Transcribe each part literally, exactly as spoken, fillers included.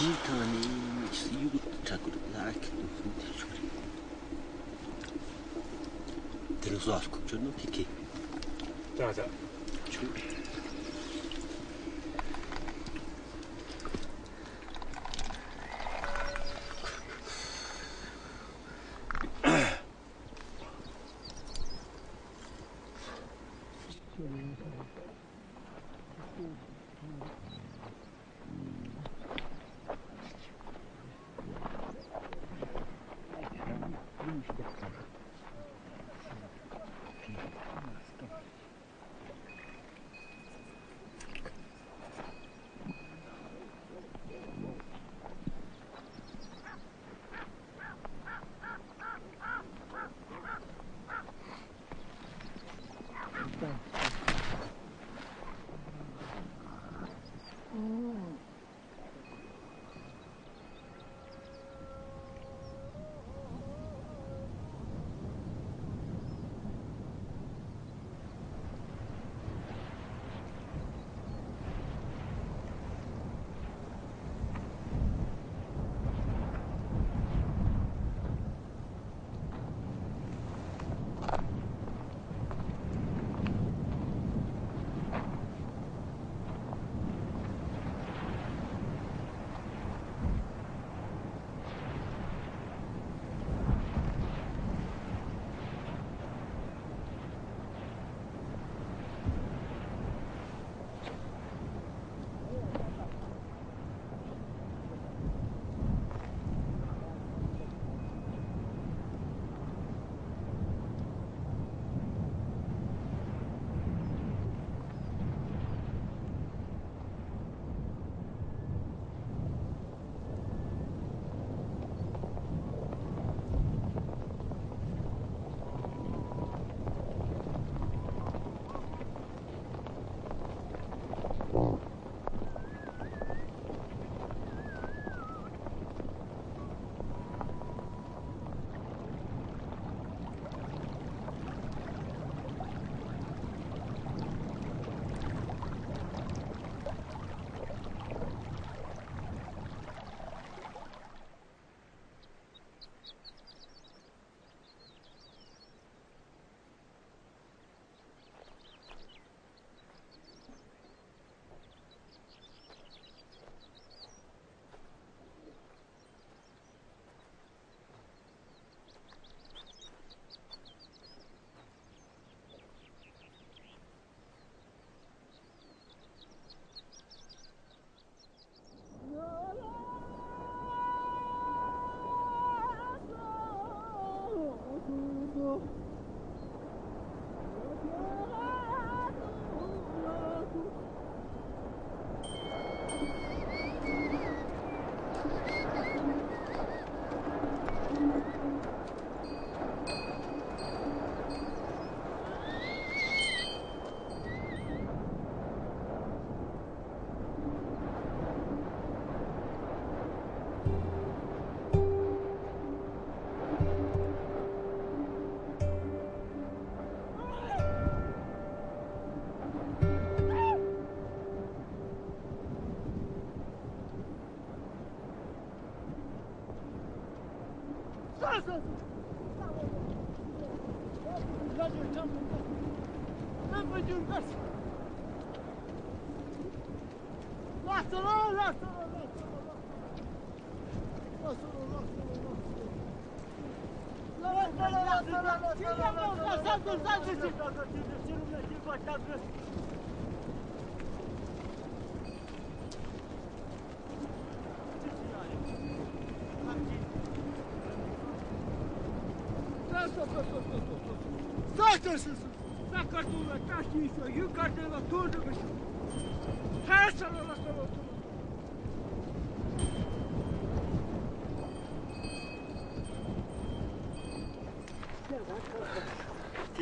ཇི་ཐང་ནས་ཡུ་གུ་ཁྲ་གུ་ལ་ཁི་ཏུ་ཧུན་ཐེ་ཤུ་རེ། དེ་རུ་སོ་ཨ་ཁུག་ཅོ་ནོ་ཁི་ཁི། ད་ད། ཆུ། དེ་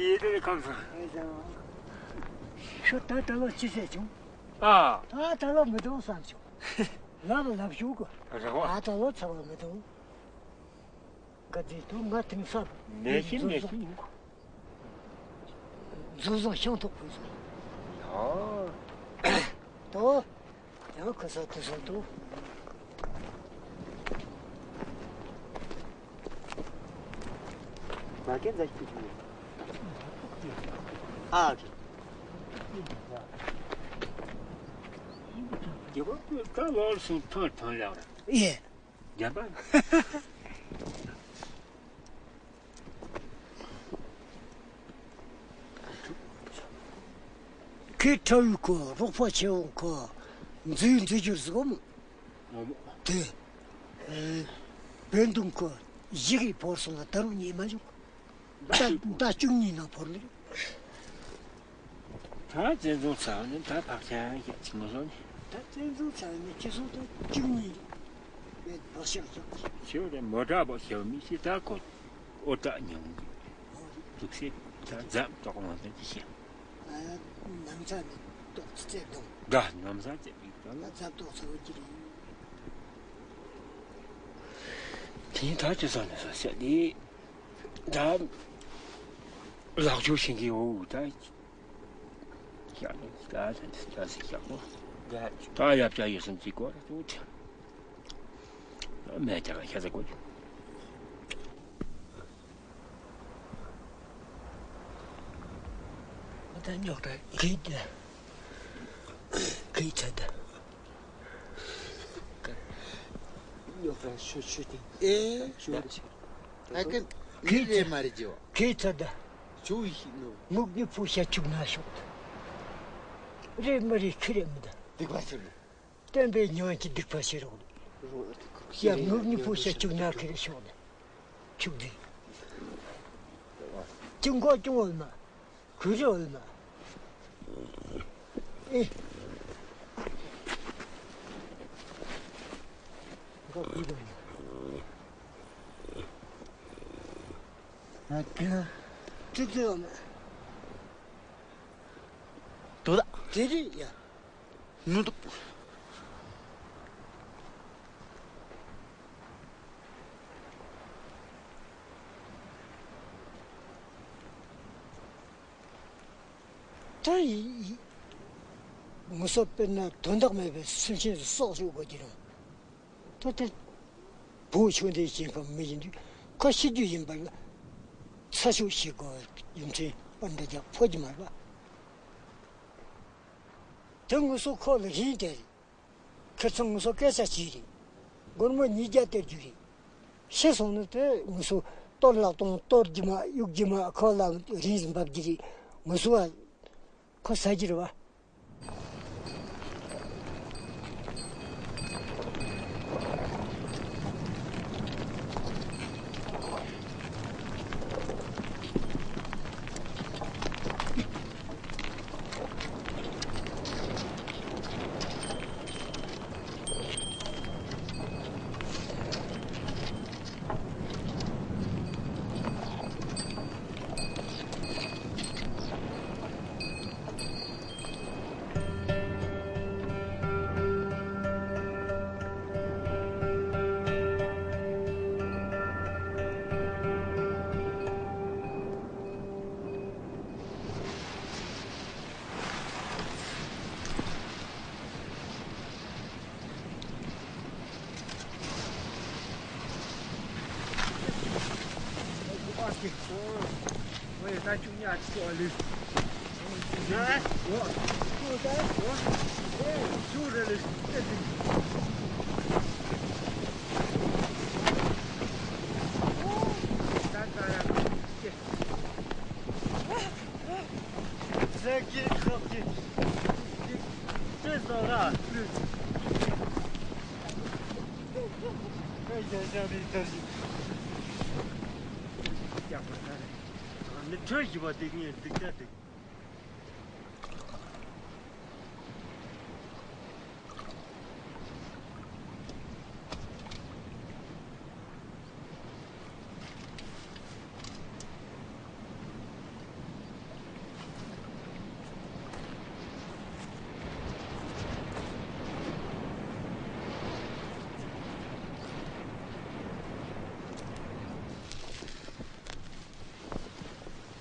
ཡིན་དེ་ནི་ཁམས་སོང་། ཤོ་ད་ད་ལོ་ཅི་ཟེར་བྱུང་། ཨ། ད་ད་ལོ་མི་འདུག་བསམ་བྱུང་། ལབ་ལབ་ཞུ་གི། རེད་བ། ད་ད་ལོ་ཚ་བ་མི་འདུག་ག་དེ་དུ་ང་དེང་སང་ནད་གཞི་ནད་གཞི་ཡིན། འཛུལ་བཟང་ཤིང་ཐོག་ཕུལ་སོང་། ཡ། དོ། ཡང་ཁུ་ས་དུ་སོང་དུ། མ་གན་ཛ་ཤི་ཏུ་ཨ་ཁེ། རྒྱལ་པོ་ཀ་ལོར་སོང་ཐོན་ཐོན་ལ་བར། ཡེ། རྒྱལ་པོ། ཁོས་ཁྲ་བོའི་ཁོ་རོགས་པ་ཆེ་བོ་ཁོ་འཛུལ་འཛུལ་རྒྱུར་ཟིག་འོ་མོ། འོ་མོ། དེ། བོད་དུང་ཁོ་གཞི་གི་བོར་སོང་ལ་ད་རུང་ཉེས་མ་བྱུང་། ཟླ་ཟླ་བཅུ་གཉིས་ནང་བོར་ལེ། ད་བཙན་བཟུང་ཚར་ནས་ད་བག་ཆགས་ཡང་ཞིག་ངོ་སོང་ནས། ད་བཙན་བཟུང་ཚར་ནས་ཁྱི་སོང་ད་བཅུ་གཉིས་རེད། བག་ཆགས་ཞོག་ཁྱེའུ་རེ་མོ་དྲག་པོ་ཞེ་བ་མི་ཤེས། ད་ཁོ་ཨོ་དྲག་མྱོང་གི་འདུག་སེ། ད་འཛམ་ཏོག་མང་དུ་ཅི་ཤེས། ནམ་ས་ནས་ཏོག་ཙེ་འདུག་འདྲ་ནམ་ས་ཙེ་མིག་ད་ལ་འཛམ་ཏོག་ཚ་བོ་ཅི་རེད། དེ་ད་ཅི་ས་ནས་ས་ཟེར་ནི། ད་ལག་འཇུ་ཤིང་གི་འོ་ད། ཞག་ནི་ད་ད་ད་སི་ཞག་གོ། ད་ཡབ་ཅག་ཡོད་སེམས་ཅི་གོ་ར་ཏུ་ཏི། མེད་ཅག་ཤ་ཟ་གོ། ད་ཉོག་ད་གི་ད། གི་ཚ་ད། ཉོག་ད་ཤོ་ཤོ་ཏི། ཨེ། ཤོ་ཏི། ཨ་ཀ་ནི་རེད་མ་རེད་ཇོ། ཁྱེད་ཚ་ད། ཇོ་ཡི་ཤི་ནོ། ངུག་གི་ཕུ་ཤ་ཆུག་ན་ཤོག་ད། རེད་མ་རེད་ཁྱི་རེད་མི་ད། སྡིག་པ་ཆེ་ནོ། བསྟན་པའི་ཉོན་གྱི་སྡིག་པ་ཤེས་རོགས། ཡ་ངུག་གི་ཕུ་ཤ་ཆུག་ན་ཁྱི་རེད་ཤོག་ད། ཆུག་ད། ཅུང་གོ་ཅུང་འོལ་མ། གུ་རེ་འོལ་མ། ཨེ། ག་གུ་རེ་འོལ་མ། ཨ་ཀ། ཙི་ཙི་འོལ་མ། དོ་ད། དེ་རེད་ཡ། ནུ་དུ། ད་ཡི་ཡི་ངུ་སོ་དཔེར་ན་དོན་དག་མེད་པའི་སེམས་ཅན་སྲོག་ཤོར་དགོས་ཀྱི་རེད། ད་ལྟ་བོད་ཆོས་ལྡན་ཞིང་ཁམས་མི་ཡིན་དུས་ཁ་ཤི་རྒྱུ་ཡིན་པ་ལ་ཚ་ཤོག་ཞིག་གོ་ཡུམ་ཆེན་པར་འདྲ་རྒྱག་ཕོག་གི་མ་རེད་པ། དེ་ངུ་སོ་ཁོ་ལ་ཡིན་དེ་རེད། ཁེར་ཚང་ངུ་སོ་སྐད་ཆ་གཅིག་རེད། སྒོར་མོ་ཉིས་བརྒྱ་སྟེར་རྒྱུ་རེད། ཤི་སོང་ན་དེ་ངུ་སོ་གཏོར་ལག་སྟོང་གཏོར་རྒྱུ་མ་གཡུག་རྒྱུ་མ་ཁོ་ལ་རིན་འབབ་རྒྱུ་རེད། ངུ་སོ་བ་ཁོ་ཟ་རྒྱུ་རེད་བ། ཟས་ཀྱི་ཁབ་ཀྱི་ཅི་ཟ་ར། ཨེ་ཡ་ཡ་རི་ད་རི། ཡག་པ་ད་རེད། ནི་ཁྲོད་བཞི་པ་དེ་ངས་སྡིག་ད་སྡིག་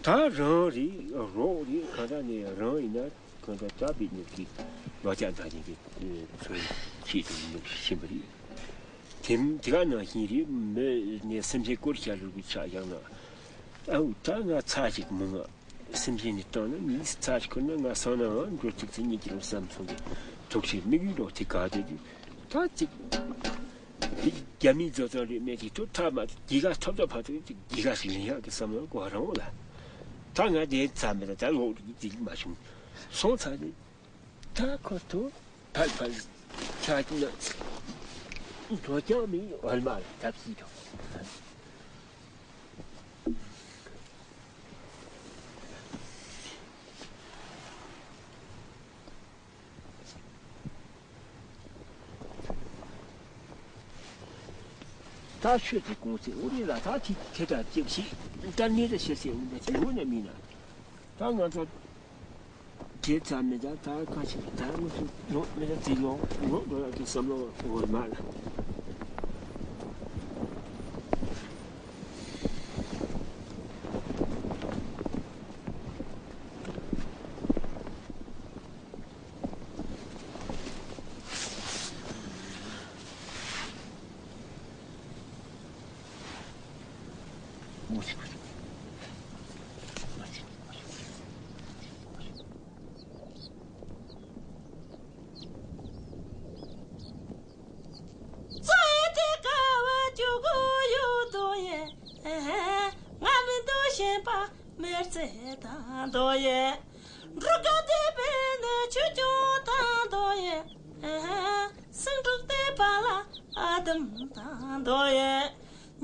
ད་རང་རེད་རོགས་རེད། གང་ལྟར་ནས་རང་ཡིན་ན་གང་ལྟར་དགྲ་བོའི་ནུབ་ཀྱི་ལོ་ལྕགས་ཟླ་ནས་ཀྱི་ཚོའི་ཆེད་དུ་ནུབ་ཕྱིན་པ་རེད། དེ་དེ་ག་ནང་བཞིན་རེད། མི་ནས་སེམས་ཅན་བཀོལ་བྱ་ལུགས་ཀྱི་ཆ་བཞག་ན། ཨའུ་ད་ང་ཚ་ཞིག་མི་ང་སེམས་ཅན་ནི་སྟོང་ན་མིའི་ཚ་ཞིག་ཁོ་ན་ང་སང་ན་འང་འགྲོ་ཚིག་ཚིག་གཉིས་ཀྱི་རོ་བསམ་སོང་གི་ཐུགས་ཆེ་དམིགས་ཡུལ་རོ་དེ་ག་དེ་དུས་ད་ཅིག་དེ་རྒྱ་མིའི་བཟོ་ཚོང་རིག་གནས་ཀྱི་ཐུགས་ཐག་མ་དེ་ག་ཐོབ་ཐོབ་ཕ་ཐུག་ཅིག་གི་ག་ཞིག་ལེན་ཡག་གི་བསམ་བློ་གོ་རང་ལ་ད་ང་དེ་ཚ་མེད་ད་ད་ལོག་རིག་ཅིག་མ་བྱུང་སོང་ཚ་དེ། ད་ཁོ་ཐུག་ཕལ་ཕལ་ཆ་ཅི་ན་དོ་ཀྱང་མི་འོལ་མ་ལ་ཐབས་སྲིད་དོ། ད་ཆོས་དེ་གོང་ཚེ་འུ་རེ་ལ་ད་དེ་དེ་ལྟར་ཅིག་ཤིག་ད་ནི་ད་ཤེས་སེ་འུ་འདྲ་ཅིག་འུ་ནས་མིན་ན་ད་ང་ཚོ། དེ་ཙམ་མི་འདྲ་ད་ག་ཞིག་ད་ངུ་ཚུགས་ལོ་མི་འདྲ་ཙི་ལོ་ངོ་འགྲོ་ཡག་གི་བསམ་བློ་འོར་མ་ལ། མེར་ཙེ་དང་དོ་ཡེ། འབྲུག་དགའ་བདེ་བའི་ནི་ཆོས་སྐྱོང་དང་དོ་ཡེ། སེང་འབྲུག་བདེ་བ་ལ་ཨ་དམ་དང་དོ་ཡེ།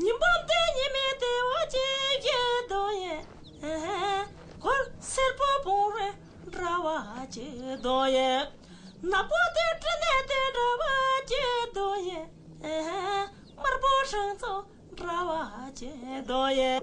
ཉི་འབུམ་སྡེ་གཉིས་མའི་སྡེ་བ་ཅན་གྱི་དོ་ཡེ། གོར་སེར་པོ་བོང་རོའི་འདྲ་བ་ཅན་དོ་ཡེ། ནག་པོ་སྡེ་སྤྲིན་ནས་སྡེ་འདྲ་བ་ཅན་དོ་ཡེ། དམར་པོ་སྲང་ཚོ་འདྲ་བ་ཅན་དོ་ཡེ།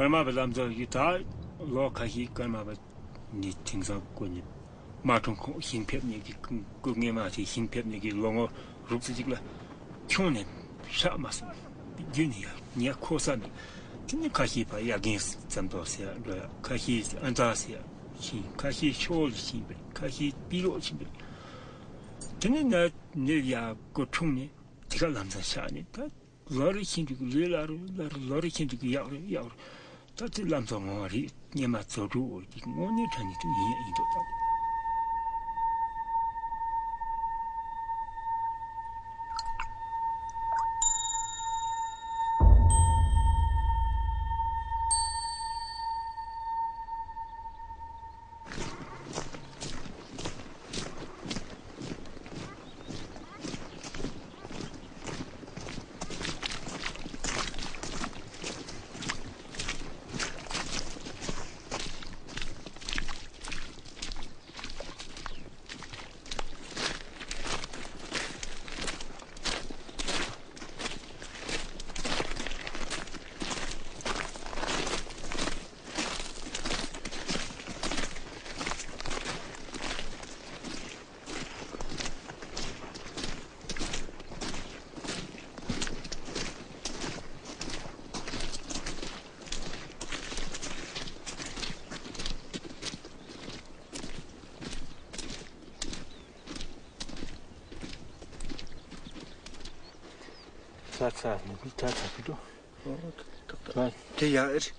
ཀརྨ་པའི་ལམ་སྲོལ་ཡིན་ད། ལོ་ཁ་ཤས་ཀརྨ་པ་ནི་དེང་སང་སྐུ་ནི་མ་གྲོངས་གོང་ཞིང་ཕེབས་ནས་ཀྱི་སྐུ་སྐུ་ངལ་མ་ཞིག་ཞིང་ཕེབས་ནས་ཀྱི་ལོ་ངོ་རུག་ཙམ་ཅིག་ལ་ཁྱོན་ནས་ཧྲག་མ་སོང་། རྒྱུན་ནས་ཡར་ཉལ་ཁོག་ས་མེད། དེ་ནི་ཁ་ཤས་ཕ་ཡར་རྒན་ཙམ་དོ་ཟེར་འགྲོ་ཡ། ཁ་ཤས་ཨ་མདའ་ཟེར་ཡ་ཕྱིན། ཁ་ཤས་ཤོག་ལ་ཕྱིན་པས། ཁ་ཤས་པི་ལོག་ཕྱིན་པས། དེ་ནི་ན་ནི་ཡར་སྐུ་འཁྲུངས་ནས་དེ་ག་ལམ་སང་ཆགས་ནས་ད། ལོ་རེ་ཕྱིན་དུས་ཀྱི་ལུས་སླ་རུ་སླ་རུ། ལོ་རེ་ཕྱིན་དུས་ཀྱི་ཡག་རུ་ཡག་རུ། ད་ལྟའི་ལམ་སང་ངོ་མ་རེད། སྙེ་མ་རྫོགས་འགྲོ་འོ་ཀྱི་དངོས་གནས་དྲང་གནས་དུ་ཡིན་ཡིན་འདུག་ད། ཚ་ཚ་ནི་ཚ་ཚ་གི་འགྲོ། ཨོ། ཏག་ཏག་ཏག་ཏག་དེ་ཡག་ཨེ་རེད།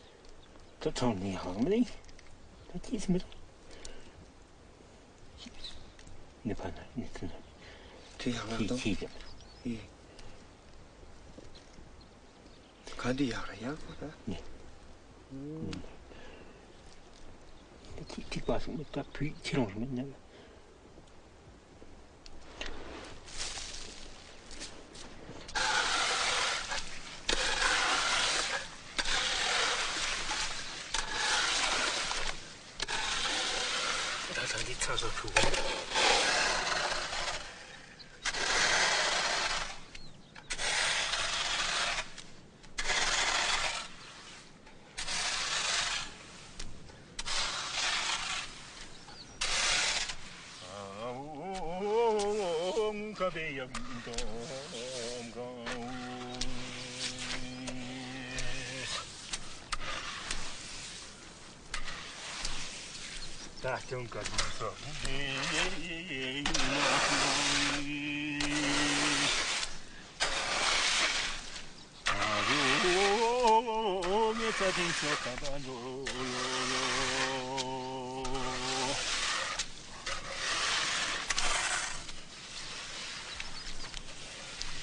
ད་ཐོང་ནི་ཧང་མི་ནི། ཁྱེད་སེམས་པ། ནི་ཕ་ན་ནི་ཚུ་ན། དེ་ཡང་ལ་དང་། ཁྱེད་ཀྱང་། ཨེ། ག་འདི་ཡག་ར་ཡག་པོ་ད། ནི། ཁྱེད་ཐིག་པ་སོང་ད་བུ་ཁྱེད་རང་སོང་ནི། ད་ད་འདི་ཚ་སོ་ཐུག་གོ།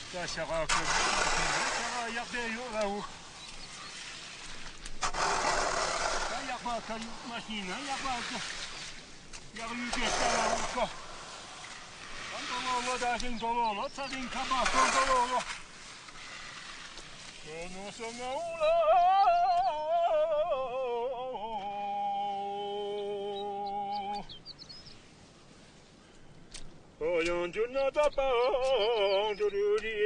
ད་ཤ་ཁ་ཁ་ཤ་ཁ་ཡག་པའི་ཡོད་ལ་འུ། ད་ཡག་པ་ཁ་ཡུག་མ་ཤེས་ན་ཡག་པ་ཁ་ཡག་ཡུག་གི་ཤ་ལ་འུ་ཁ། ད་འདོ་ལོ་ལོ་ད་ཤིང་འདོ་ལོ་ལོ་ཚ་ཤིང་ཁ་མ་སོ་འདོ་ལོ་ལོ། ཨོ་ནོ་སོ་ང་འུ་ལ། ཨོ་ཡང་འགྱུར་ན་ད་པའང་འགྱུར་རེ།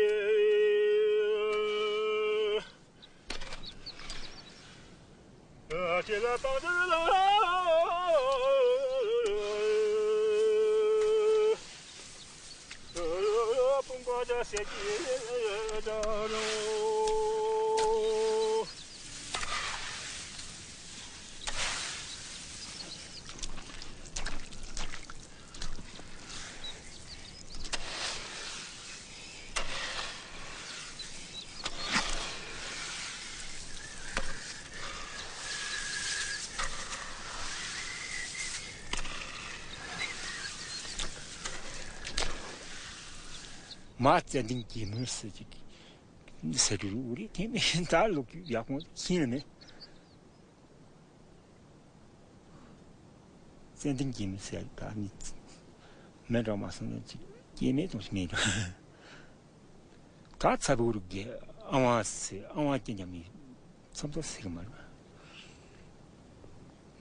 ཨ་ཅེ་ལ་པང་དུ་ལ། ཨོ་ཡོ་ཡོ་ཕུང་པོ་ད་སེ་ཅི་ད་རོ། མ་ཙན་དན་གྱི་མུ་ཟེར་གྱི་ཟེར་རུ་རེད། དེ་མིན་ད་ལོག་ཡག་པོ་ཤེས་ནི་མེད། ཙན་དན་སྐྱེད་མོས་ཟེར་ད་ནི། མེ་འགྲོ་མ་སོང་ནས་ཅིག་སྐྱེད་མེད་དང་ཞིག་མེད་འགྲོ། ད་ཚ་བོ་རུ་གི་ཨ་ཝང་ཟེར་ཨ་ཝང་སྐྱེ་ཉམས་མི་མཚམས་ཚ་ཟེར་གི་མ་རེད།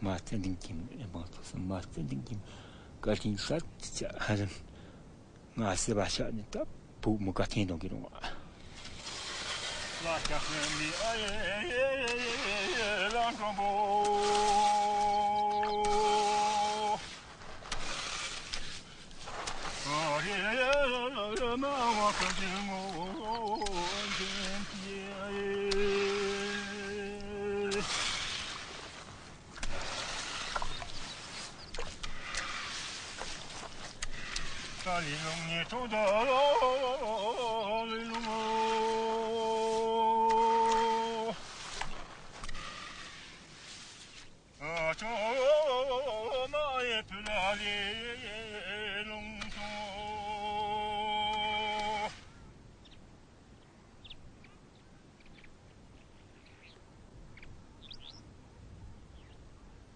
མ་ཙན་དན་སྐྱེད་མོས་ཨེ་མ་ཐོག་སོང་མ་ཙན་དན་སྐྱེད་མོས་བཀའ་དྲིན་གསར་ཅི་ཆ་ཧ་རན། ང་སེ་བ་ཤ་ནི་ད་བུ་མུ་ག་ཐེན་གཏོང་གི་རུང་བ། ད་ལི་ལུང་ནི་ཐོང་ད་ལི་ལུང་ཨ་ཅོ་མ་ཡེ་ཕུ་ལ་ལི་ལུང་ཐོང་།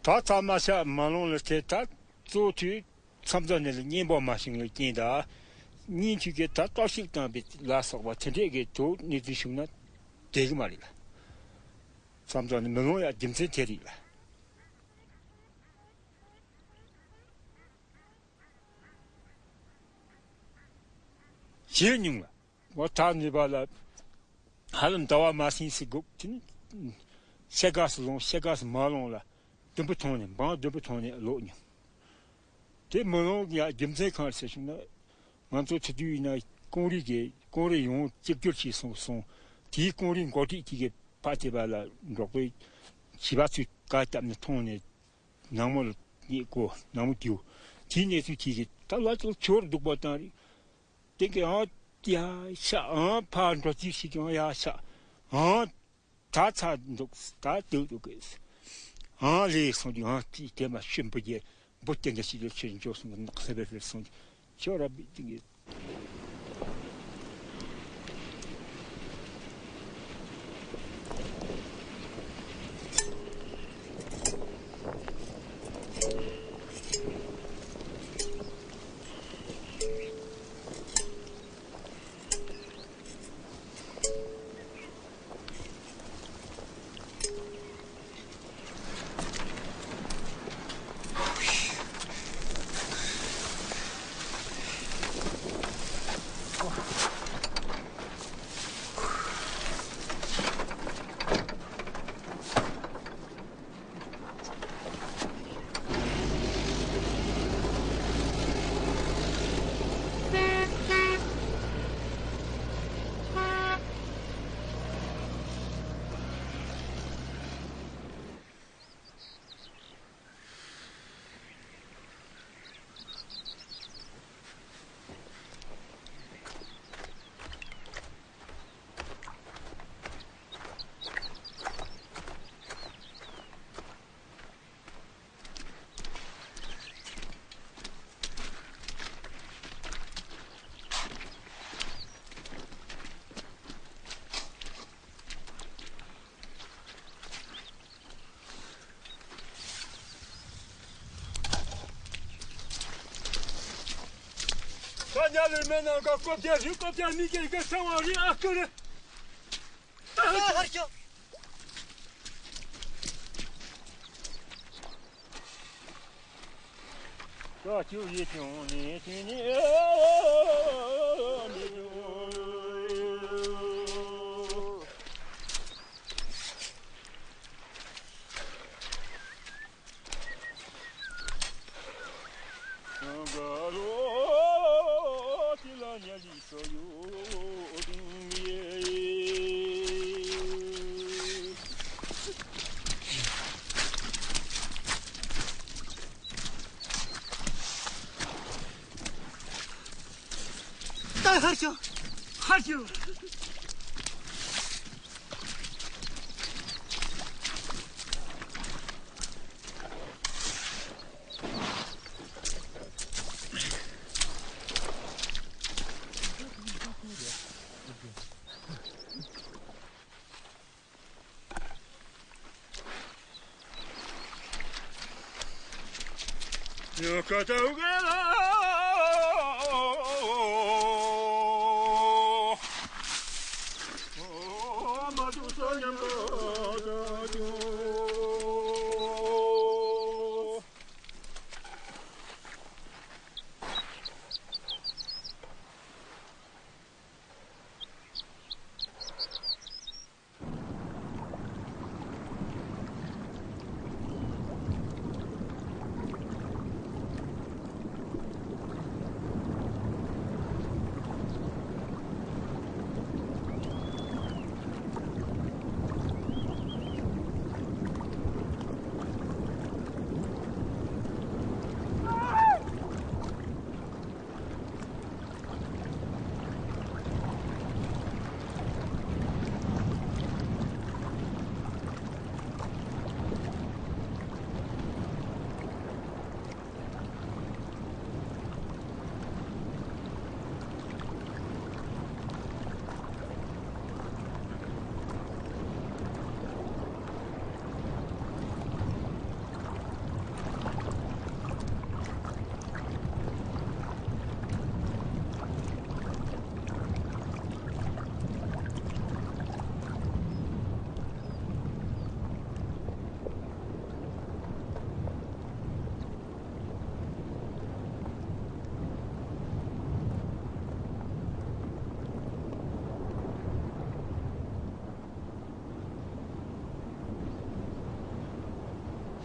ད་ཚ་མ་ཤ་མ་ལོང་ལ་དེ་ད་གཙོ་དུས་མཚམས་འཛོམས་ནས་ལ་གཉེན་པོ་མ་བྱུང་བའི་རྐྱེན་དང་། གཉེན་ཆུ་གི་ད་གཏོར་བཤིག་བཏང་བའི་ལ་སོགས་པ་དེ་འདྲས་ཀྱི་དུ་གནས་ཚུལ་བྱུང་ན་བསྡད་གི་མ་རེད་ལ། མཚམས་འཛོམས་ནས་མི་ལོང་ཡ་རྒྱུ་མཚན་དེ་རེད་ལ། ཞེས་མྱོང་ལ། འོ་ད་ནུས་པ་ལ། ཧ་ལམ་ཟླ་བ་མ་ཟིན་སི་སྒུག་དེ་ནི། ཤེ་ག་སི་ལོང་ཤེ་ག་སི་མ་ལོང་ལ། དུམ་བུ་ཐོང་ནས་འབངས་དུམ་བུ་ཐོང་ནས་ལོག་མྱོང་། དེ་མི་ལོང་ཡ་རྒྱུ་མཚན་གང་རེད་ཟེར་བྱུང་ན། ང་ཚོ་ཚུ་དུས་ཡིན་ན་ཀོང་རི་གི་ཀོང་རི་ཡོངས་གཅིག་གྱུར་བྱས་སོང་སོང་། དེའི་ཀོང་རི་འགོ་ཁྲིད་ཅིག་གི་ཕ་དེ་བ་ལ་འབྲོག་པའི་བྱིས་པ་ཚོས་ཀ་བཏབ་ནས་ཐོང་ནས། ནང་མོ་ལ་ཉེ་གོ་ནང་མོ་དེའུ། དེའི་གནས་ཚུལ་ཁྱེད་ཀྱིས་ད་ལ་ཚོ་ཆོར་སྡུག་པ་བཏང་རེད། དེ་གི་ཨང་ཡ་ཤ་ཨང་ཕ་འགྲོ་རྩིས་ཤིག་ཀྱང་ཡ་ཤ་ཨང་ད་ཚ་འདུག་ད་སྡུག་འདུག་གི། ཨང་ལེ་སོང་དུས་ཨང་དེའི་དེ་མ་ཤི་འབུ་རྒྱལ་འབུ་རྐྱང་རྐྱང་ཞིག་ལ་ཆེར་འཇོག་སོང་གི་ནགས་ས་བེར་བེར་སོང་དུས་ཁྱོད་ར་བི་ཏིང་གི། ཁ་ཉལ་ལེ་མེད་ན་ཀ་ཀོ་བརྒྱ་རི་ཀོ་བརྒྱ་མི་སྐྱེ་གི་ཚང་བ་རི་ཨ་ཀི་རི། ཨ་ཧར་ཤོ། ཀ་ཅུ་ཡི་ཅུང་ནི་ཅི་ནི་ཨ་མི་ཅུང་། ད་ཧར་ཤོ། ཧར་ཤོ།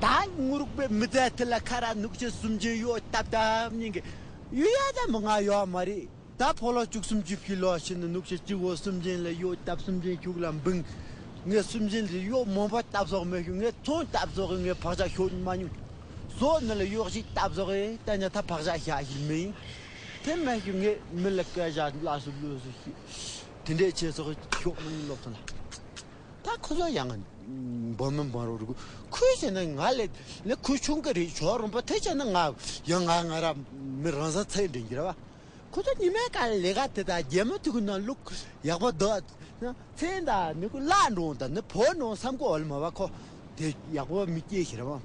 ད་ངུ་རུག་པའི་མི་ཚེ་དེ་ལ་ཁ་ར་ནུག་ཆེ་སུམ་ཅུ་ཡོད་སྟབས་ད་མྱིང་གི་ཡུལ་ཡ་ད་མི་ང་ཡོད་མ་རེད། ད་ཕོ་ལོ་བཅུ་གསུམ་བཅུ་བཞི་ལོ་ཕྱིན་ནས་ནུབ་ཕྱོགས་སྤྱི་བོ་གསུམ་ཆེན་ལ་གཡོག་བཏབ། གསུམ་ཆེན་ཁྱུག་ལ་འབུངས། ངས་གསུམ་ཆེན་ལ་གཡོག་མང་པོ་བཏབ་སོགས་མེད་ཤུགས། ངས་ཚོང་བཏབ་སོགས་ངས་བག་ཆགས་ཤོར་མ་མྱོང་། བཟོ་ནི་ལ་གཡོག་ཞིག་བཏབ་སོགས་ད་ཉ་ཐ་བག་ཆགས་ཤ་ཞིག་མིན། དེ་མེད་ཤུགས་ངས་མི་ལ་སྐད་ཆ་ལ་སུ་ལུ་སུ་ཞིག་དེ་འདྲས་བྱས་སོགས་ཤོག་མིན་ལོབ་ཐོན་ལ། ད་ཁོ་ཚོ་ཡང་འབོད་མི་འབོད་རོགས་རུ། ཁོས་བྱས་ན་ང་ལས་ནི་ཁོས་ཆུང་གི་རེད། ཞོགས་རོང་པ་དེ་བྱས་ན་ང་ཡང་ང་ང་ར་མི་རང་ས་ཚེ་འདྲེན་གྱི་ར་བ། ཁོ་ཚོ་ཉི་མའི་ཀ་ལས་ཀ་དེ་དང་རྒྱལ་མོ་དུ་གུ་ན་ལུག་ཡག་པོ་འདུག་ཚེ་ད་ནི་ཁོ་ལ་འགྲོ་ད་ནི་བོད་ནང་བསམ་གོ་འོལ་མ་བ་ཁོ་དེ་ཡག་པོ་མི་སྐྱེ་ཞེས་ར་བ།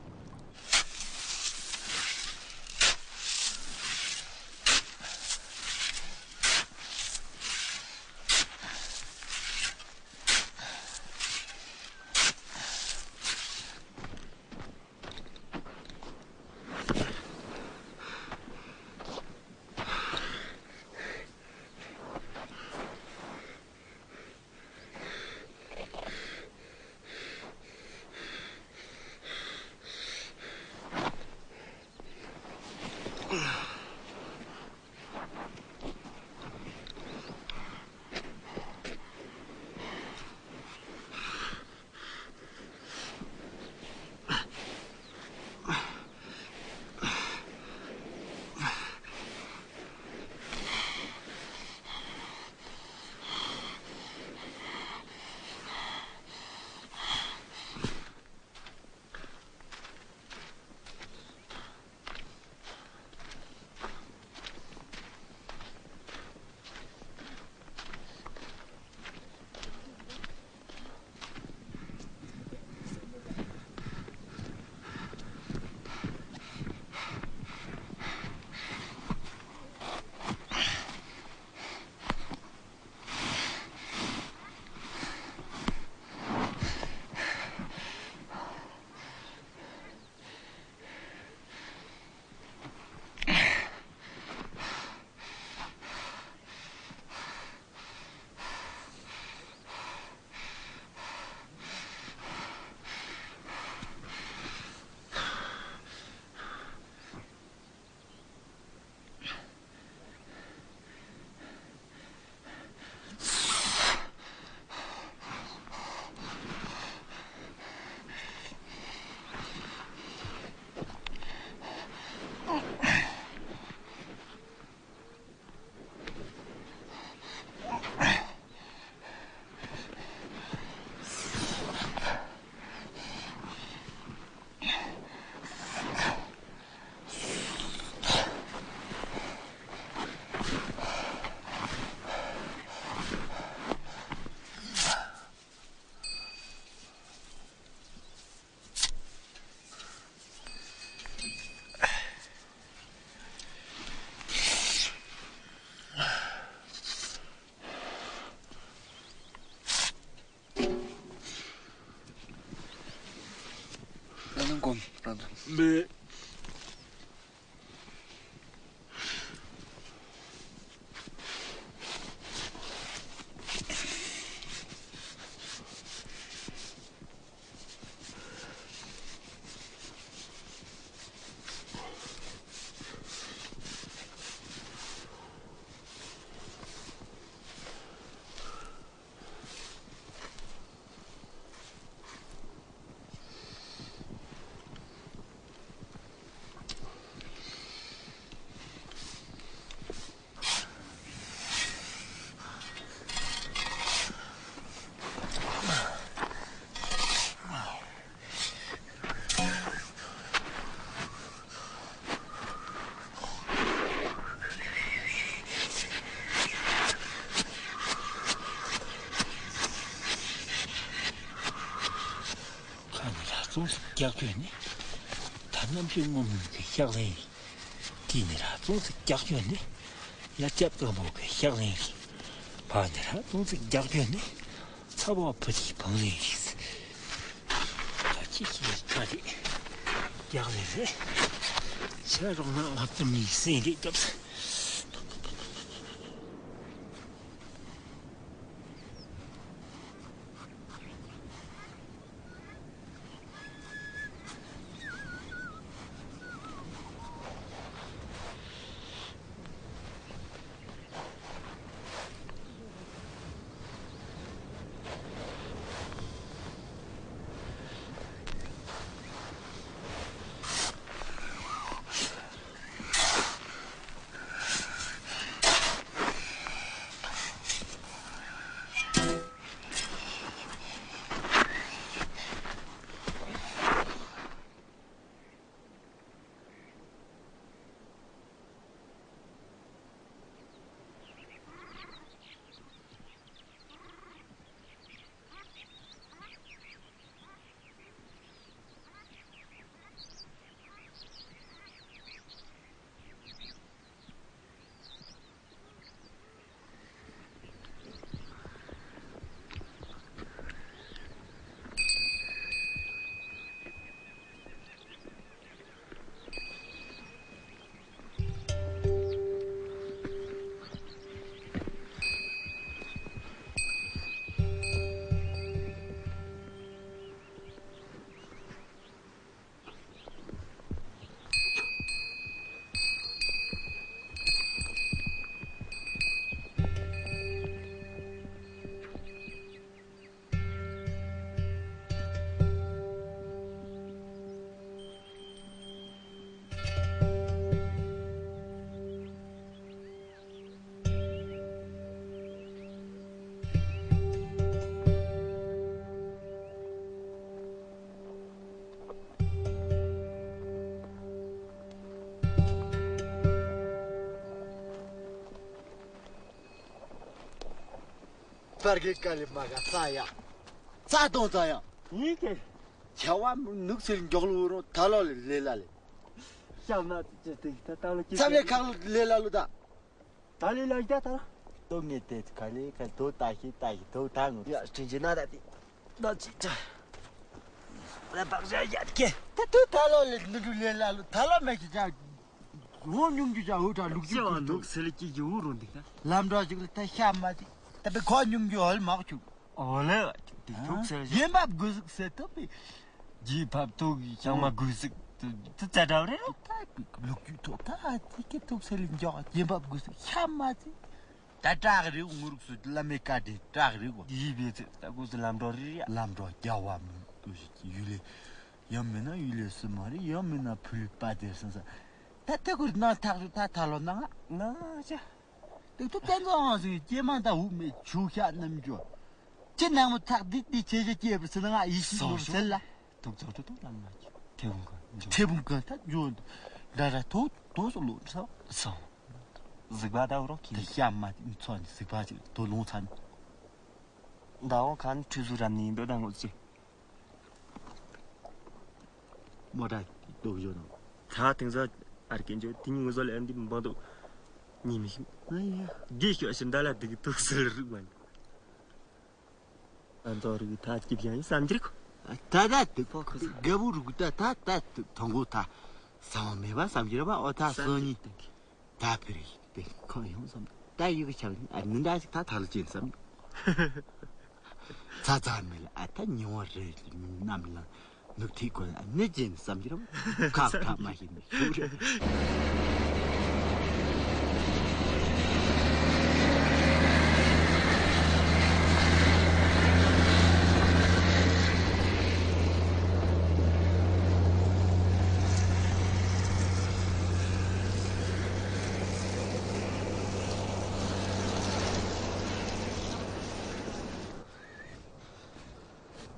ད་ནང་གོམ་རང་དང་། མེད། ཁ་ནས་ར་ཙུང་ཟིག་རྒྱག་གྱོན་ནི། ད་གནམ་གཤིས་སྔོན་མོ་གི་ཤག་ལེན། དཀྱིལ་ནས་ར་ཙུང་ཟིག་རྒྱག་གྱོན་ནི། ཡ་ལྕགས་སྐམ་པོ་གི་ཤག་ལེན་རེད། བར་ནས་ར་ཙུང་ཟིག་རྒྱག་གྱོན་ནི། ཚ་བ་ཕུ་ཐིག་བང་ལེན་རེད། ད་ཅི་ཞིག་ཁ་རེད། རྒྱག་ལེན་རེད། ཤ་རོགས་ན་ང་ཙམ་ཡིན་སེམས་རེད་སྐབས། པར་གི་དཀའ་ལས་མ་ག་ས་ཡ། ས་དང་ས་ཡ། ཡིན་གི། ཆ་བ་ནུག་སེལ་མགྱོགས་ལུ་རོ་ད་ལོ་ལེ་ལེ་ལ་ལེ། ཤ་མ་ཅི་ཏི་ད་ད་ལོ་ཅི་ས་ལེ་ཁག་ལེ་ལ་ལུ་ད། ད་ལེ་ལ་ཡ་ད་ད། ཏོ་ངེ་ཏེ་ག་ལེ་ག་ཏོ་ད་ཤི་ད་ཤི་ཏོ་ད་ངུ། ཡ་དྲིན་ཅི་ན་ད་ཏི། ད་ཅི་ཅི། ལ་བག་ཞ་ཡ་ཀེ། ད་ཏོ་ད་ལོ་ལེ་ནུ་ལུ་ལེ་ལ་ལུ་ད་ལོ་མེ་ཅི་ཅ། འོ་ཉུང་རྒྱུ་ཅ་འོ་ད་ལུག་ཅི་ཅི་བ་ནུག་སེལ་ཀྱི་ཡུ་རོ་འདི་ད། ལམ་འགྲོ་ཅིག་ལ་ད་ཤ་མ་ཅི། ད་པའི་ཁོ་ཉུང་རྒྱུ་ཧོལ་མག་ཆུ། ཨོ་ལེ། དེ་ཐུག་ཟེར་ཞིག་རྒྱན་བབ་དགོས་ཟིག་ཟེར་ཐུབ་པའི། རྗེས་ཕབ་ཐུག་གི་ཤང་མ་དགོས་ཟིག་དུ་དུ་རྩ་འདྲ་བ་རེད་རོ། ད་ལུག་རྒྱུ་ཐོག་ད་དེ་གི་ཐུག་ཟེར་ལ་འཇོག་རྒྱན་བབ་དགོས་ཟིག་ཤ་མ་ཟིག་ད་བྲག་རེད་ངུ་རུག་སུ་བླ་མའི་བཀའ་དྲིན་བྲག་རེད་གོ། ཡིས་བེད་ཚེ་ད་དགོས་ཟིག་ལམ་འགྲོ་རེད་ཡ། ལམ་འགྲོ་རྒྱ་བ་མི་དུ་ཞིག་ཡུལ་ལས་ཡང་མིན་ན་ཡུལ་ལས་སུ་མ་རེད། ཡང་མིན་ན་ཕུ་ལུས་པ་དེར་སོང་ས་ད་དེ་གོ་ནང་ཐག་རུ་ད་ཐག་ལོ་ནང་ང་ནང་ཅ། དུག་ཏུ་བསྟན་འཛིན་དབང་ཟེར་སྐྱེས་མ་ད་འུ་མེད་ཆུ་ཤ་རྣམས་འཇོ། ཅི་ནང་མོ་ཐག་དིག་དིག་ཆེ་ཆེ་སྐྱེས་པར་སི་ན་ང་ཡིད་ཤི་ལོར་སེལ་ལ། དུག་ཚོགས་ཏུ་ཏུ་ལམ་མ་ཁྱེར་ཐེ་བུང་ག་འཇོ། ཐེ་བུང་ག་ད་འཇོ་འདྲ་ར་ཐོག་ཏོ་སོ་ལོ་ས་སོ། གཟིག་པ་ད་རོགས་ཁྱེར། དེ་ཤ་མ་དེ་མི་ཚོ་ནི་གཟིག་པ་ཅིག་དོ་ལོང་ཚ་ནི། ད་འོ་ཁ་ནི་ཁྲུས་གཟུགས་རབ་ནི་ཡིན་འདོད་ད་ངོ་ཚེ། མོ་ཏྲ་ཏོག་བཞོ་ནོ། ད་དེང་སང་ཨར་ཀེན་ཇོ་དེ་ཉིན་ངུ་ཟོ་ལ་ཨན་དི་མི་འབང་དུ་ཉི་མི་ཤིང་། ཨ་ཡ། དགེ་ཤོ་ཞིན་ད་ལ་དེ་གི་ཏོག་སེལ་རིག་མ་ནི། ཨན་ཏོ་རིག་ད་སྐྱིབ་ཞང་ཡིན་བསམ་གྱི་རིག་ད་ད་དུ་ཁོ་ཁོ་ས་རྒད་པོ་རུ་ད་ད་ད་དུ་ཐོང་གོ་ད་ས་བ་མེད་པ་བསམ་གྱི་ར་བ་ཨོ་ད་སོ་ཉི། ད་བེ་རི་དེ་ཁོ་ཡོང་བསམ། ད་ཡི་གེ་ཆགས་ཨ་ནི་འདྲ་ཞིག་ད་ཐག་ལ་ཅན་བསམ། ཚ་ཚ་མེད་ལ་ཨ་ད་ཉི་བ་རེ་རྣམས་ལ་ནུབ་ཐིག་གོ་ཨ་ནི་ཅན་བསམ་གྱི་ར་ཁག་ཁག་མ་ཤེས་ནི་ཞུ་རེ།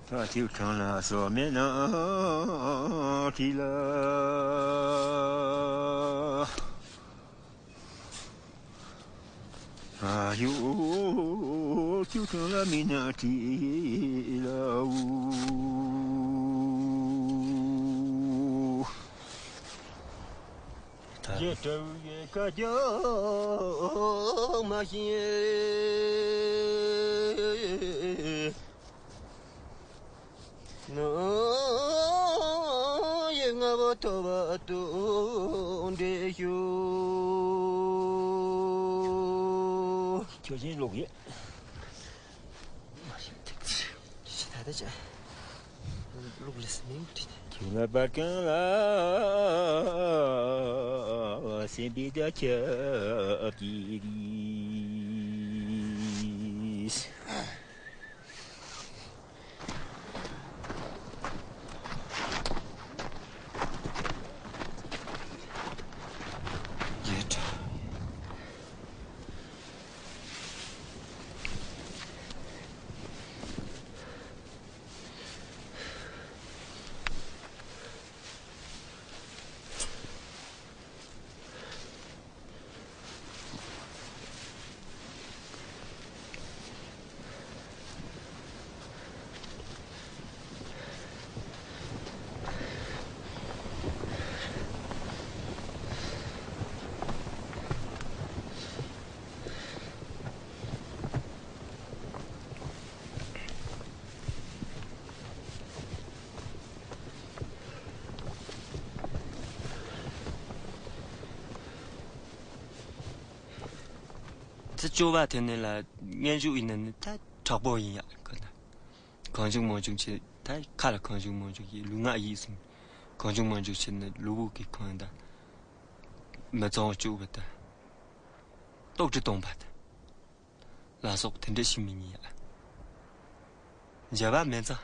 ད་ཐིག་ཁྲང་ལ་སོ་མེད་ན་ཐིག་ལ། ཨ་ཡོ། ཁྱོད་ཁྱོད་ལ་མིན་ན་བྲིས་ལའོ། ད་ཡེ་ཏྲ་ཡེ་ཀ་ཀྱང་མ་ཤེས། ནང་ཡི་ང་བོ་ཐོ་བ་དུ་འདྲེ་ཤུ། ཁྱོད་ཀྱིས་ལོག་ཡེ། ཤི་ད་ད་ཅི། ལུག་ལས་མིང་བྲིས་ཏེ། ཁྱོད་ལ་པར་ཀང་ལ་སེམས་པའི་རྒྱ་ཁྱབ་ཀྱི་རིས། ཚེ་སྐྱོ་བ་དེ་ནི་ལ་སྙན་ཞུ་ཡིན་ན་ནི་ད་དྲག་པོ་ཡིན་ཡ་ཁོ་ན། གང་བྱུང་མང་བྱུང་ཆེ་ད་ཁ་ལ་གང་བྱུང་མང་བྱུང་གི་ལུས་ངག་ཡིད་གསུམ་གང་བྱུང་མང་བྱུང་ཆེ་ནི་ལུས་པོ་གི་གང་ཡིན་ད་མི་གཙང་བ་སྐྱུག་པ་ད་ལྟོགས་གྲི་གཏོང་པ་ད་ལ་སོགས་དེ་འདྲ་ཞིག་མི་ཉན་ཡ། འཇབ་བ་མེད་ཙང་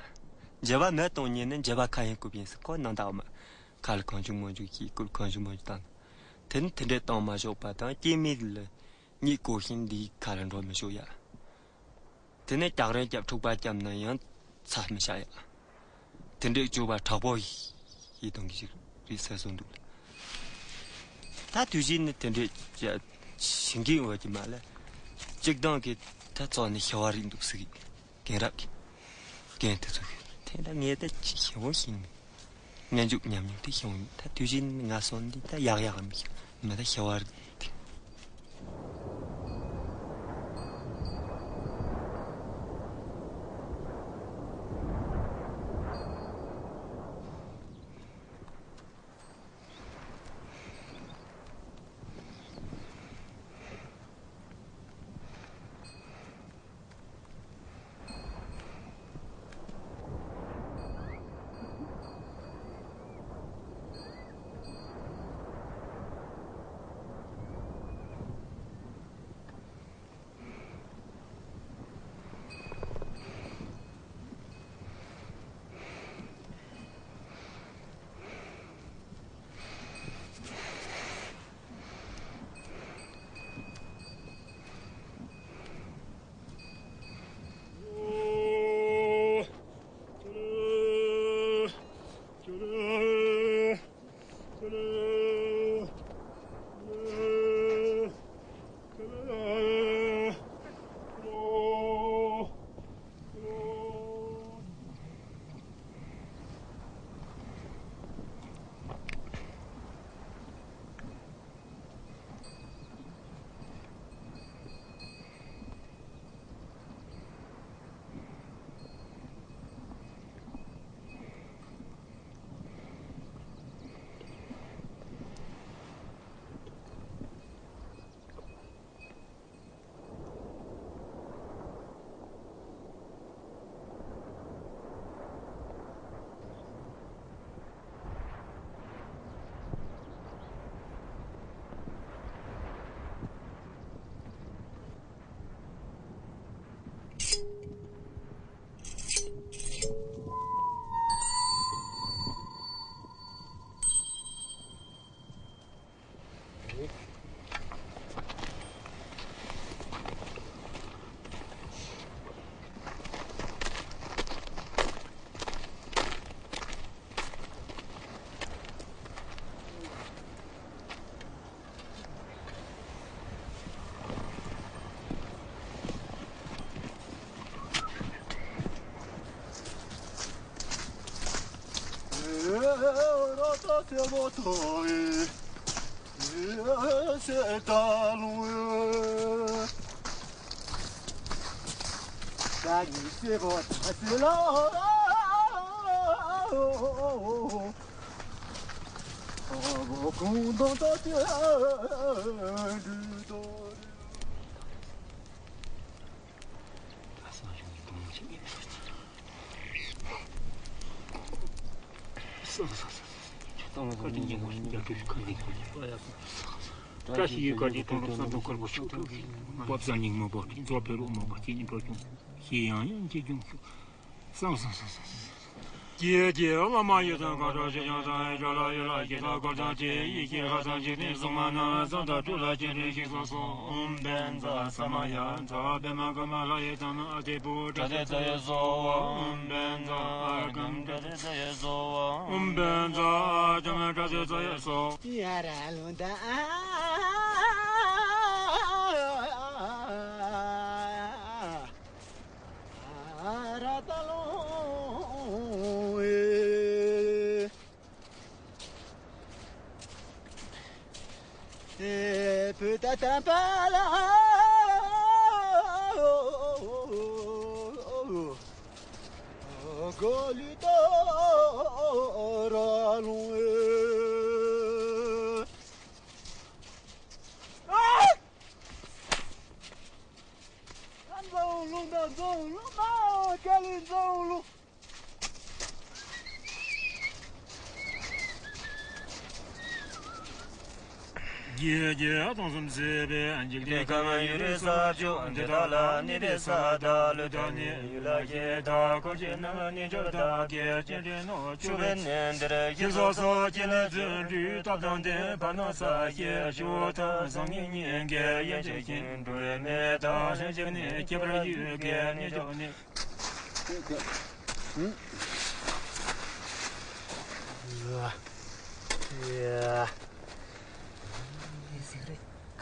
འཇབ་བ་མེད་གཏོང་ཉན་ནི་འཇབ་བ་ཁ་ཡིན་བཀོད་པ་ཡིན་ཟེར་ཁོ་ནང་ད་འོ་མ་ཁ་ལ་གང་བྱུང་མང་བྱུང་གི་བཀོད་གང་བྱུང་མང་བྱུང་བཏང་དེ་ནི་དེ་འདྲ་གཏོང་མ་ཆོག་པ་དང་སྐྱེ་མེད་ལ། གཉིད་ཁུག་ཤིང་འདིའི་ཁ་ལ་འགྲོ་མི་ཆོག་ཡ། དེ་ནས་རྒྱག་རེས་རྒྱབ་འཁྲུག་པ་བརྒྱབ་ན་ཡང་ཚ་མི་བྱ་ཡ། དེ་འདྲའི་སྤྱོད་པ་དྲག་པོ་ཡིས་གཏོང་གི་ཞིག་རེད་ཟེར་སོང་འདུག་ད་དུས་རྒྱུན་ནི་དེ་འདྲའི་བྱ་ཞིང་གི་འོག་གི་མ་ལ། གཅིག་དང་གི་ད་ཙོག་ནས་ཤི་བ་རིག་འདུག་ཟེར་གི། རྒན་རབས་ཀྱི་རྒན་དེ་ཚོ་གི་དེ་ད་ངས་ད་ཅི་ཤེས་འོང་ཤེས་ནི། སྙན་འཇུག་ཉམས་མྱོང་དེ་ཤེས་འོང་ད་དུས་རྒྱུན་ང་སོང་འདི་ད་ཡག་ཡག་མི་ཤེས་མི་ད་ཤི་བ་རིག་དེ། བཀྲ་ཤིས་ཡུལ་དཀར་གྱི་དོན་ལུ་བསམ་གྲུབ་དཀར་པོ་ཕྱོགས་ཕུག་གི་བབ་བཟང་ཉིན་མོ་པོ་རྫོགས་པའི་རོགས་མོ་པོ་སྐྱེ་གཉིས་འགྲོ་བྱུང་། ཞེས་ཡང་ཡང་སྐྱེ་བྱུང་ཞུ། བསམ་བསམ་བསམ་བསམ་བསམ། ཀྱེ་ཀྱེ་བླ་མ་ཡི་དམ་མཁའ་འགྲོ་ཆོས་སྐྱོང་དང་ཡི་དམ་ལ་ཡི་ལ་ཡི་དམ་འཁོར་དང་བཅས་ཡི་གེ་ལྷ་དང་འཇིག་རྟེན་གསུམ་མ་ན་བཟང་དང་སྤྲུལ་ལ་སྤྱན་རས་གཟིགས་སོ། ཨོཾ་བཛྲ་ས་མ་ཡ་མཛའ་བ་པདྨ་ཀ་མ་ལ་ཡི་དམ་ཨ་ཏི་པུ་ཏྲ་ཏི་ཙ་ཡེ་སྭཱ་ཧཱ། ཨོཾ་བཛྲ་ཨ་ཀམ་ཏྲ་ཏི་ཙ་ཡེ་སྭཱ་ཧཱ། ཨོཾ་བཛྲ་ཨ་ཏམ་ཏྲ་ཏི་ཙ་ཡེ་སྭཱ་ཧཱ། ཡ་ར་ལུང་ད་ཨ། ཨ་ར་ཏ་ལོང་ཨེ། ཨེ་བུ་ད་ཏམ་པ་ལ་གོ་ལི་ཏོ་ར་ལོང་ཨེ། ཨ། འཛམ་གླིང་ད་འཛམ་གླིང་ད་ཀ་ལི་འཛམ་གླིང་། རྒྱལ་རྒྱལ་སྟོང་གསུམ་སྲིད་པའི་འཇིག་རྟེན་ཁམས། ཡུལ་རིས་ས་བཅུ་འདི་དག་ལ་གནས་པའི་ས་དང་ལུད་དང་ནི་ཡུལ་ལ་ཞེས་དག་འཁོར་བཅས་རྣམས་རྣལ་འབྱོར་བདག་གིས་སྤྱན་འདྲེན་ནོ། ཆུ་བོའི་གནས་འདིར་ཞིག་སོ་སོ་སྐྱེ་གནས་བརྩོན་འགྲུས་སྟོབས་དང་ལྡན་བར་སྣང་ས་ཞེས་ཞུ་དང་། སང་ཉིན་ཉིན་གྱི་ཡན་ཆད་ཀྱི་འགྲོ་བའི་མི་དང་ལྷན་ཅིག་ནི་ཁྱད་པར་ཡུལ་གྱི་རྣལ་འབྱོར་ནི།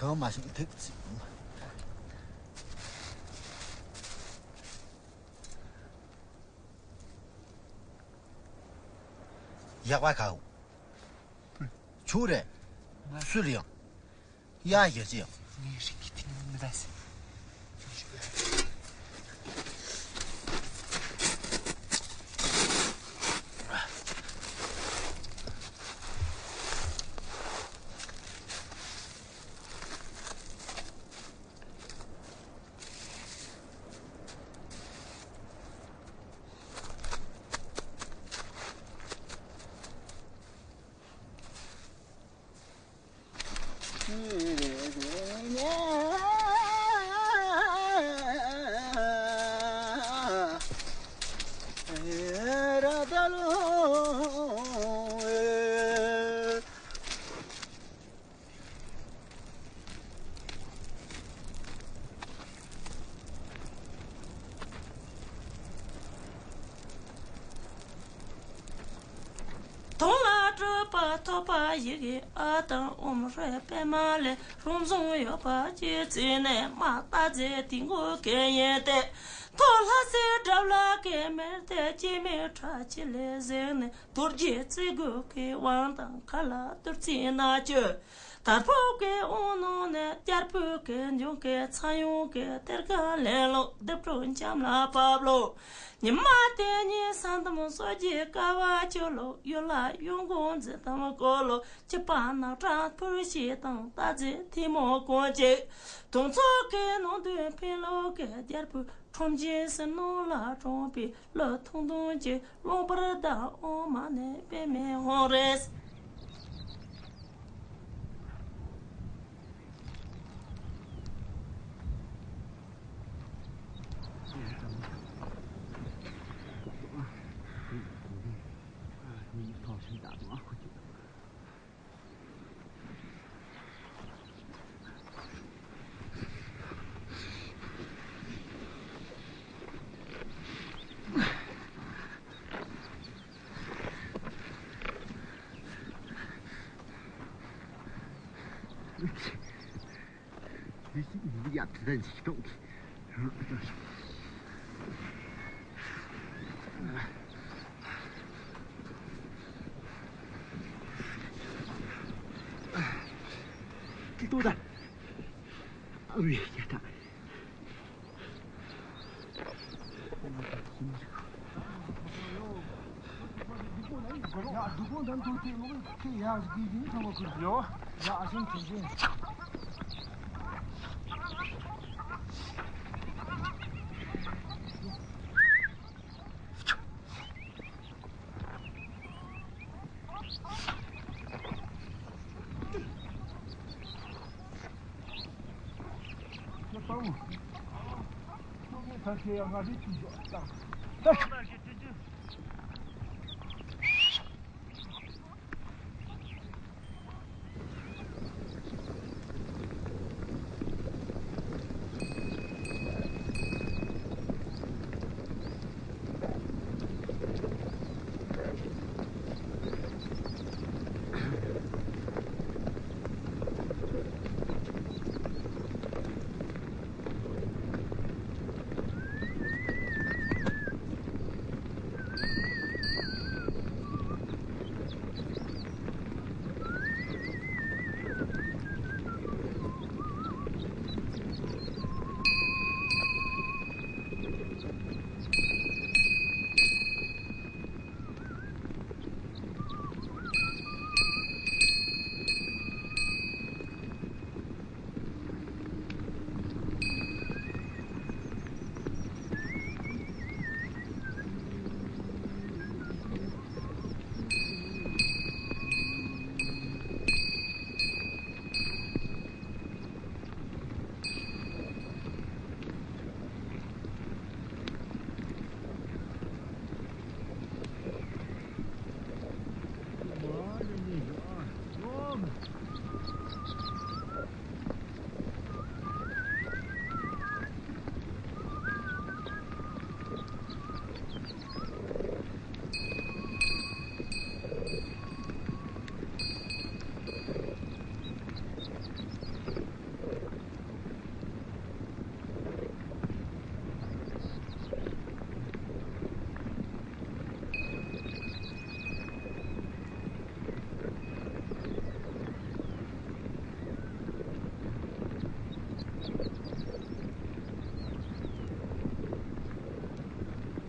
གང་མ་བྱུང་ཐུག་ཚིག་ཡག་པ་གའོ། ཆུ་རེད། སུ་རེད་ཡང་། ཡ་ཡ་ཅི་ཡང་། ངའི་རིགས་ཀྱི་དེ་ནི་མི་ལ་ཟེར། དུང་ལ་སྤྲུལ་པ་ཐོད་པ་ཡི་གེ་ཨ་དང་ཨོཾ་རོལ་པདྨ་ལས། རང་བྱུང་ཡོད་པ་སྤྱི་རྩིས་ནས་མ་བཏགས་རྫས་དེ་མགོ་གལ་ཡིན་ཏེ། ཐོག་ལྷ་སའི་དགྲ་ལ་གེ་མེར་ཏེ། སྐྱེ་མེད་ཁྲ་ཆིལ་ལས་གཟིགས་ནས། རྡོ་རྗེ་བརྩེ་དགུ་གི་དབང་དང་མཁའ་ལ་གཏོར་ཚིག་སྣ་བཅུ། དར་ཕུབ་ཀྱི་དབང་ནང་ནས་རྒྱལ་པོའི་གི་འབྱུང་གི་ཚངས་དབྱངས་ཀྱི་གཏེར་ཁ་ལེན་ལོ། རྡེབ་གྲོགས་འཆམ་ལ་བབས་ལོ། ཉི་མ་དེ་ཉིད་ས་འདམ་སོགས་ཀྱི་ཀ་བ་བཅུ་ལོ། ཡུལ་ལ་གཡོ་འགུལ་འཛིན་དམ་བསྐོར་ལོ། སྐྱིད་པ་ནག་ཁྲ་འཕུར་ཤེས་དང་། རྟ་རྫི་ཐལ་མོ་གང་ཅིག་དུང་ཚོགས་ཀྱི་ནང་དུ་འཕེན་ལོ། གི་རྒྱལ་པོའི་ཁྲོམ་གྱི་ཟིལ་གནོན་ལ་དྲངས་པའི་ལུས་ཐུང་ཐུང་གི་རླུང་བུར་དང་། ཨོཾ་མ་ཎི་པདྨེ་ཧཱུྃ་རེད།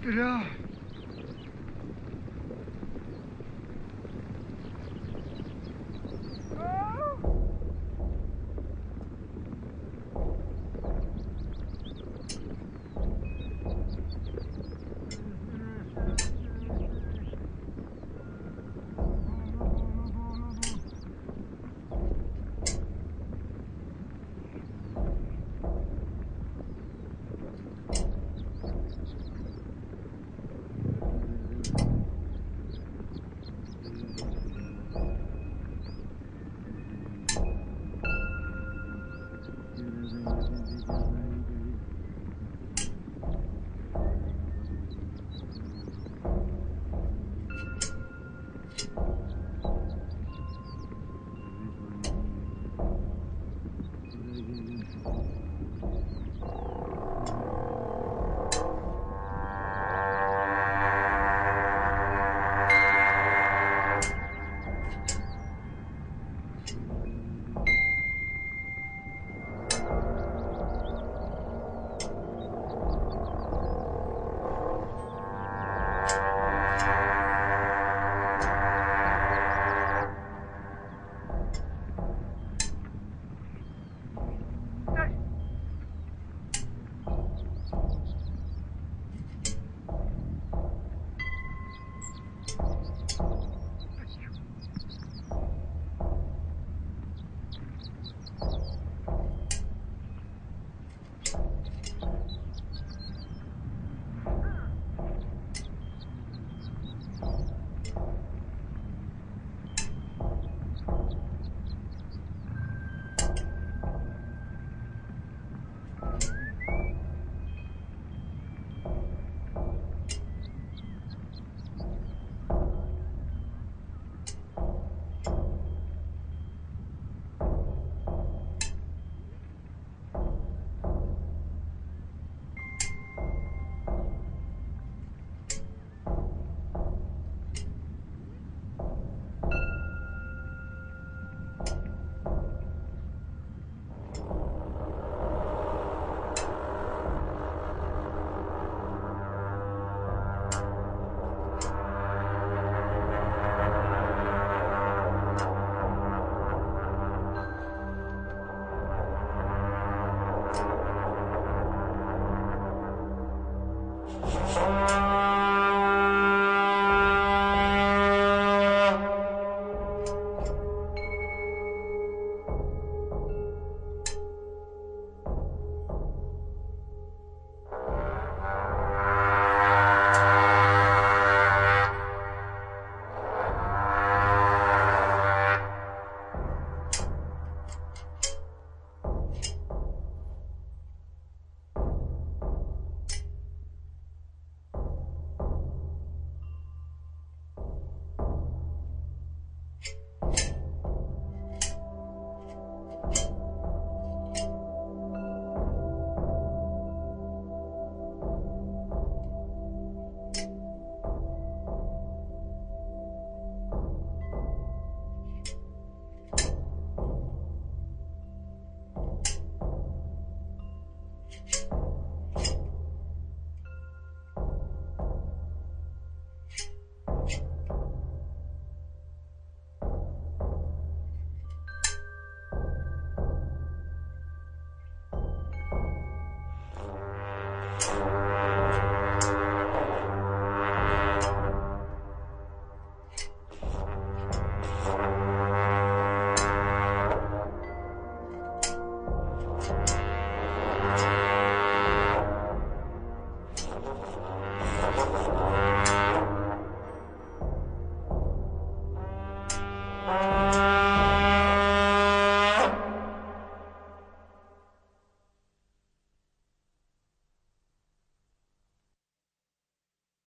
དེ་ར།